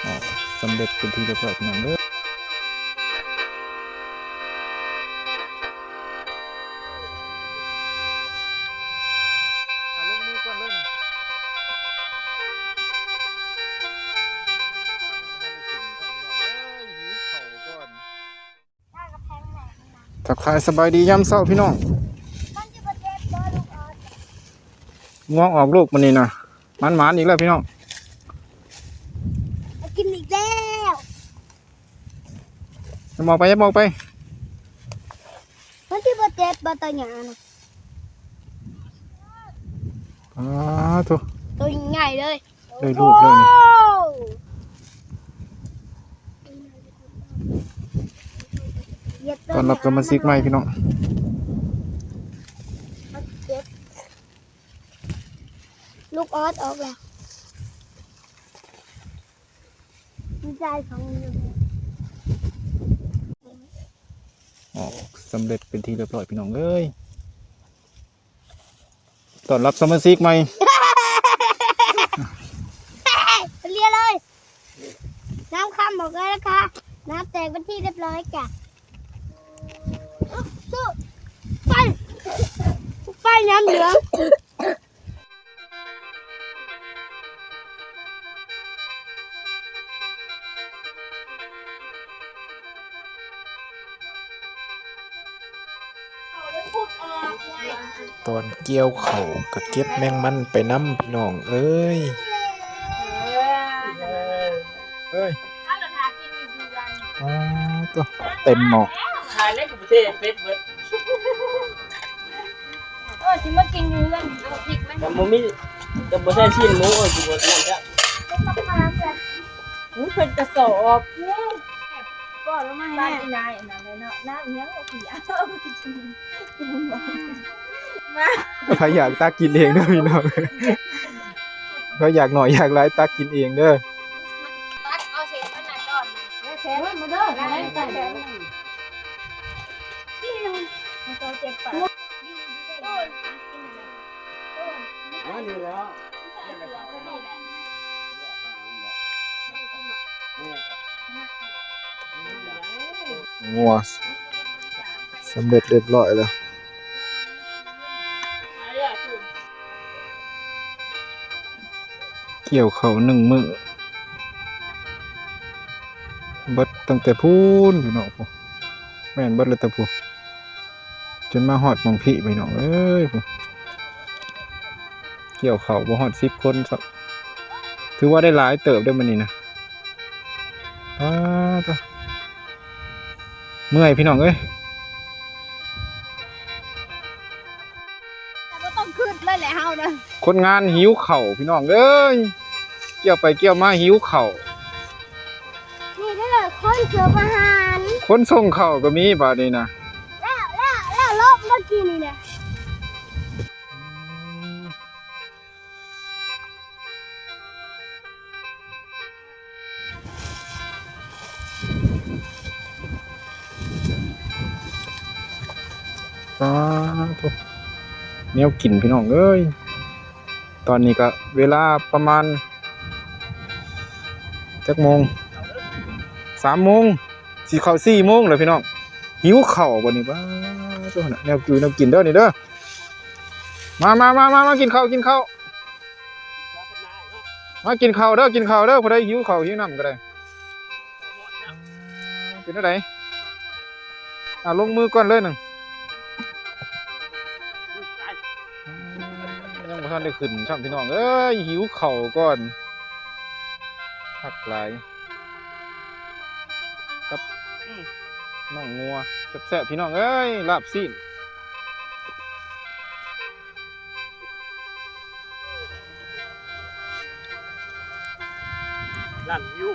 ອອກສຳເລັດເປັນທີ່ຮຽບຮ້ອຍພີ່ນ້ອງເອີຍ. ທັກທາຍສະບາຍດີຍາມເຊົ້າພີ່ນ້ອງ. ງວງອອກລູກມື້ນີ້ນະ ໝານໆອີກແລ້ວພີ່ນ້ອງ. ມາກິນອີກແລ້ວ. ຢ່າມອອກໄປ ຢ່າມອອກໄປ. ມັນຊິບໍ່ເຈັບບໍ່ ຕາຫຍ້ານະ? ອ້າໂທ້ ໂຕໃຫຍ່ເລີຍ. ໄດ້ລູກແລ້ວນີ້. ໂອ້ໂຫ ຕ້ອນຮັບສະມາຊິກໃໝ່ພີ່ນ້ອງ. ເຈັບ ລູກອອດອອກແລ້ວ. ມີໃຈຂອງມັນຢູ່. ອອກສຳເລັດເປັນທີ່ຮຽບຮ້ອຍພີ່ນ້ອງເອີຍ. ຕ້ອນຮັບສະມາຊິກໃໝ່. ເລຍເລີຍ. ນ້ຳຄຳອອກເລີຍນະຄະ. ນ້ຳແຕກເປັນທີ່ຮຽບຮ້ອຍຈ້ະ. ໄປ ໄປນ້ຳເຫຼືອງ. ຕອນກ່ຽວເຂົ້າກະເກັບແມງມັນໄປນຳພີ່ນ້ອງເອີຍ. ເອີຍ ອໍ ໂທ້ ເຕັມໝໍ້. ຂາຍໃນກຸງເທບເປັດເບິດ. ເອີ ຊິມາກິນຢູ່ເຮືອນ ເອົາພິກມັນ ກໍບໍ່ມີ ກໍບໍ່ໃສ່ຊີ້ນໝູ ເອີ ຊິບໍ່ນັ້ນແລ້ວ. ໂອ້ຍ ເພິ່ນກະສອບ. ກໍລະມາໃຫ້ນາຍ ນາຍອັນນັ້ນເນາະ ນ້ຳຫຍັງບໍ່ເປີຍ. ມາ ໃຜຢາກຕັກກິນເອງເດີພີ່ນ້ອງ. ໃຜຢາກໜ້ອຍຢາກຫຼາຍຕັກກິນເອງເດີ. ຕັກເອົາເສັ້ນມັນນະກ່ອນ. ເສັ້ນມາເດີ ໃສ່ແບບນີ້. ງົວສຳເລັດຮຽບຮ້ອຍແລ້ວ. ກ່ຽວເຂົ້າໜຶ່ງມື້ ເບິດຕັ້ງແຕ່ພຸ້ນພີ່ນ້ອງ ແມ່ນເບິດແລ້ວແຕ່ພຸ້ນ ຈົນມາຮອດໝ່ອງພີ້ພີ່ນ້ອງເອີຍ. ກ່ຽວເຂົ້າບໍ່ຮອດສິບຄົນຊ້ຳ ຖືວ່າໄດ້ຫຼາຍເຕີບເດ້ມື້ນີ້ນະ. ອ້າ ເມື່ອຍພີ່ນ້ອງເອີຍ. ບໍ່ຕ້ອງຄຶດເລີຍແຫຼະເຮົານະ. ຄົນງານຫິວເຂົ້າພີ່ນ້ອງເອີຍ ກ່ຽວໄປກ່ຽວມາຫິວເຂົ້າ. ນີ້ເດີ ຄົນເສິບອາຫານ ຄົນສົ່ງເຂົ້າກໍມີບາດນີ້ນະ. ແລ້ວ ແລ້ວ ແລ້ວລົງມາກິນນີ້ນະ. ສາທຸ ແນວກິນພີ່ນ້ອງເອີຍ. ຕອນນີ້ກະເວລາປະມານຈັກໂມງ? ສາມໂມງ ຊິເຂົ້າສີ່ໂມງແລ້ວພີ່ນ້ອງ. ຫິວເຂົ້າບາດນີ້ ປາໂທ້ ແນວຢູ່ແນວກິນເດີນີ້ເດີ. ມາ ມາ ມາ ມາ ມາກິນເຂົ້າ ກິນເຂົ້າ. ມາກິນເຂົ້າເດີ ກິນເຂົ້າເດີ ຜູ້ໃດຫິວເຂົ້າຫິວນ້ຳກໍໄດ້. ເປັນແນວໃດ? ອ່າ ລົງມືກ່ອນເລີຍໜຶ່ງ. ຍັງບໍ່ທັນໄດ້ຂຶ້ນຊ້ຳພີ່ນ້ອງເອີຍ ຫິວເຂົ້າກ່ອນ. ຄັກຫຼາຍ ກັບ ອືມ ໜອງງົວ ແຊບໆ ພີ່ນ້ອງເອີຍ ລາບຊີ້ນ. ລ້ານວິວ.